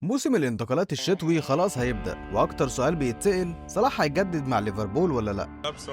موسم الانتقالات الشتوي خلاص هيبدأ، وأكتر سؤال بيتسأل صلاح هيجدد مع ليفربول ولا لأ؟ So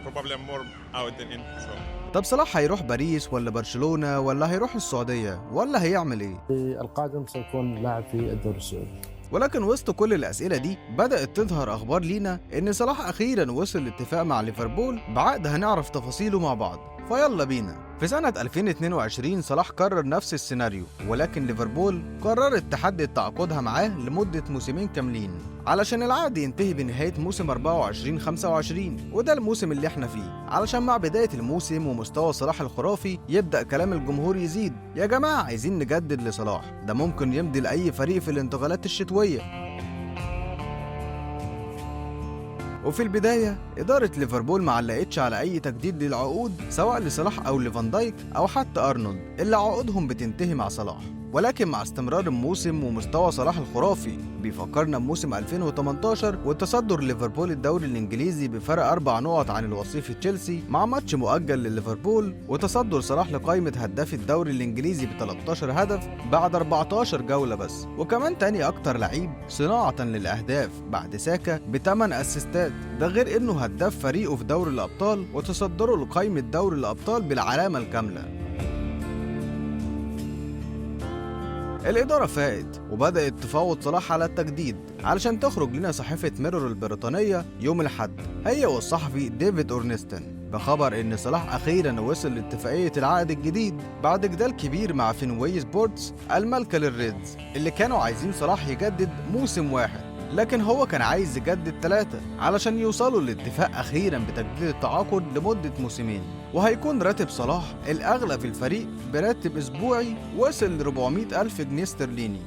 probably I'm more out than in. So. طب صلاح هيروح باريس ولا برشلونة ولا هيروح السعودية ولا هيعمل إيه؟ القادم سيكون لاعب في الدوري السعودي. ولكن وسط كل الأسئلة دي بدأت تظهر أخبار لينا إن صلاح أخيراً وصل لاتفاق مع ليفربول بعقد هنعرف تفاصيله مع بعض، فيلا بينا. في سنة 2022 صلاح كرر نفس السيناريو، ولكن ليفربول قررت تحدد تعاقدها معاه لمدة موسمين كاملين علشان العقد ينتهي بنهاية موسم 24-25، وده الموسم اللي احنا فيه، علشان مع بداية الموسم ومستوى صلاح الخرافي يبدأ كلام الجمهور يزيد، يا جماعة عايزين نجدد لصلاح، ده ممكن يمضي لأي فريق في الانتقالات الشتوية. وفي البداية إدارة ليفربول ما علقتش على أي تجديد للعقود سواء لصلاح أو لفان دايك أو حتى أرنولد اللي عقودهم بتنتهي مع صلاح، ولكن مع استمرار الموسم ومستوى صلاح الخرافي بيفكرنا بموسم 2018 وتصدر ليفربول الدوري الإنجليزي بفرق 4 نقط عن الوصيف تشيلسي مع ماتش مؤجل لليفربول، وتصدر صلاح لقائمة هداف الدوري الإنجليزي ب 13 هدف بعد 14 جولة بس، وكمان تاني أكتر لعيب صناعة للأهداف بعد ساكا ب8 أسيستات، ده غير إنه هداف فريقه في دوري الأبطال وتصدره لقائمة دوري الأبطال بالعلامة الكاملة. الإدارة فاقت وبدأت تفاوض صلاح على التجديد علشان تخرج لنا صحيفة ميرور البريطانية يوم الأحد هي والصحفي ديفيد أورنستين بخبر إن صلاح أخيراً وصل لاتفاقية العقد الجديد بعد جدال كبير مع فينواي سبورتس المالكة للريدز اللي كانوا عايزين صلاح يجدد موسم واحد، لكن هو كان عايز يجدد 3 علشان يوصلوا لاتفاق أخيراً بتجديد التعاقد لمدة موسمين، وهيكون راتب صلاح الأغلى في الفريق براتب أسبوعي وصل ل 400 ألف جنيه استرليني.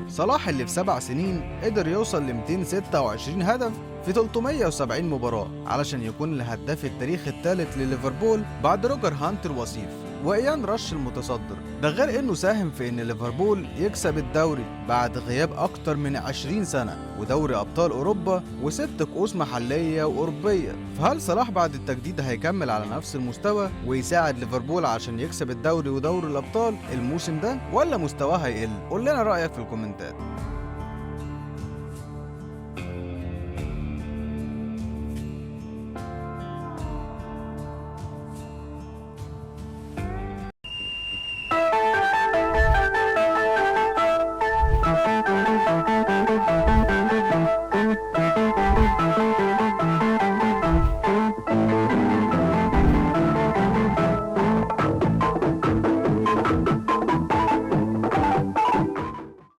صلاح اللي في 7 سنين قدر يوصل ل 226 هدف في 370 مباراة علشان يكون الهداف التاريخي الثالث لليفربول بعد روجر هانت الوصيف وإيان رش المتصدر، ده غير إنه ساهم في إن ليفربول يكسب الدوري بعد غياب أكتر من 20 سنة ودوري أبطال أوروبا و6 كؤوس محلية وأوروبية. فهل صلاح بعد التجديد هيكمل على نفس المستوى ويساعد ليفربول عشان يكسب الدوري ودوري الأبطال الموسم ده ولا مستواه هيقل؟ قول لنا رأيك في الكومنتات.